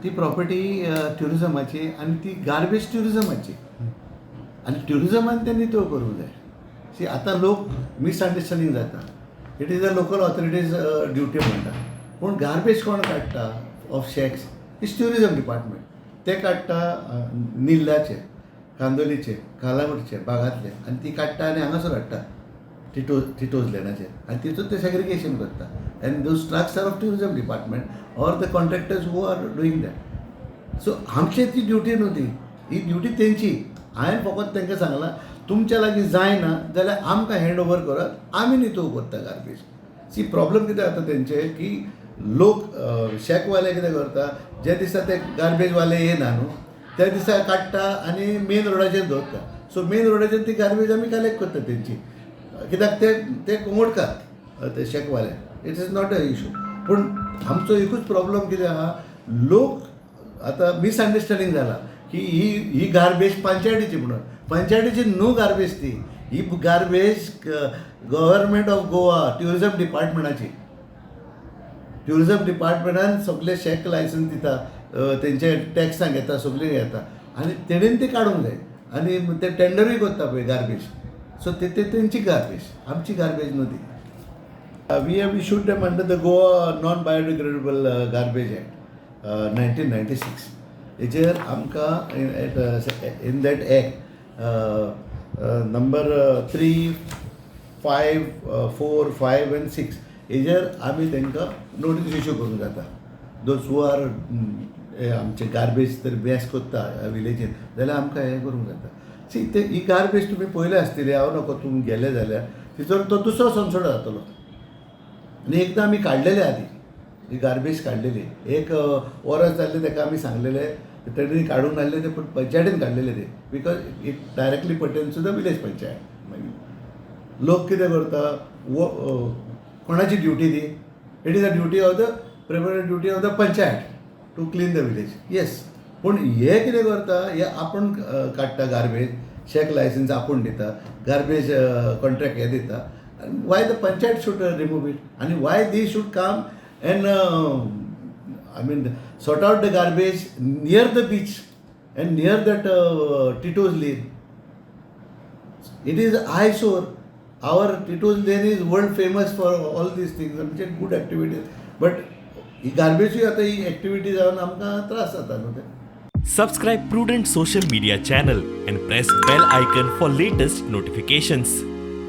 ती प्रॉपर्टी ट्युरिजमाची आनी ती गार्बेज ट्युरिजमाची आनी ट्युरिजमान ते नितळ करूंक जाय. सी, आतां लोक मिसअंडरस्टँडींग जाता. It is a local authorities duty म्हणटा, पूण गार्बेज कोण काडटा of shacks is tourism department. ते काडटा निल्ल्याचे, कांदोलीचे, कालांगुटचे, बागांतले आनी ती काडटा आनी हांगासर हाडटा टिटोज लेनाचेर आनी तितून ते सेग्रिगेशन करता and those trucks are of tourism department or the contractors who are doing that. So आमची ती ड्युटी न्हू ती, ही ड्युटी तेंची. हांवें फकत तांकां सांगलां, तुमच्या लागीं जायना जाल्यार आमकां हँड ओवर करात, आमी नितळ करता गार्बेज. सी, प्रॉब्लम कितें जाता तेंचे की लोक शॅकवाले कितें करता, जे दिसा ते गार्बेजवाले येना न्हू त्या दिसा काडटा आनी मेन रोडाचेर दवरता. सो मेन रोडाचेर ती गार्बेज आमी कलेक्ट करता तेंची, कित्याक ते ते कोंगोडकार ते शॅकवाले. It is not a issue. पूण आमचो एकूच प्रॉब्लम कितें आहा, लोक आतां मिसअंडरस्टँडींग जाला की ही ही गार्बेज पंचायतीची म्हणून. पंचायतीची न्हू गार्बेज ती, ही garbage government of Goa tourism डिपार्टमेंटाची. ट्युरिजम डिपार्टमेंटान सगळे शॅक लायसन्स दिता, तेंचे टॅक्सां घेता, सगळें घेता आनी तेणेन ती काडूंक जाय आनी ते टेंडरूय करता पळय गार्बेज. सो ते तेंची गार्बेज, आमची गार्बेज न्हू ती. We have issued them under the Goa Non Biodegradable Garbage Act 1996. हेचेर आमकां in that act number 3, 5, 4, 5 and 6 हेजेर आमी तांकां नोटीस इशू करूंक जाता. Those who are आमचे गार्बेज तर बेस करता विलेजीन जाल्यार आमकां हें करूंक जाता. सी, ते ही गार्बेज तुमी पयले आसतली, हांव नको तुमी गेले जाल्यार तिचो तो दुसरो सोनसडो जातलो. आनी एकदां आमी काडलेले आदी ही गार्बेज काडलेली, एक वरस जाल्लें ताका आमी सांगलेलें, तेणी काडूंक नासलें ते, पूण पंचायतीन काडलेले ते because it directly pertains to the village panchayat. मागीर लोक कितें करता, वो कोणाची ड्युटी ती? It is a duty of the primary duty of the panchayat to clean the village, yes. पूण हे कितें करता, हे आपूण काडटा गार्बेज, शॅक लायसन्स आपूण दिता, गार्बेज कॉन्ट्रॅक्ट हे दिता. Y the panchayat should remove it आनी why they should come and, I mean, sort out the garbage near the beach and near that Tito's Lane? It is eyesore. Our Tito's Lane is world famous for all these things, म्हणजे good activities, but ही गार्बेजूय आतां ही activity जावन आमकां त्रास जाता न्हू ते. Subscribe Prudent Social Media channel and press bell icon for latest notifications.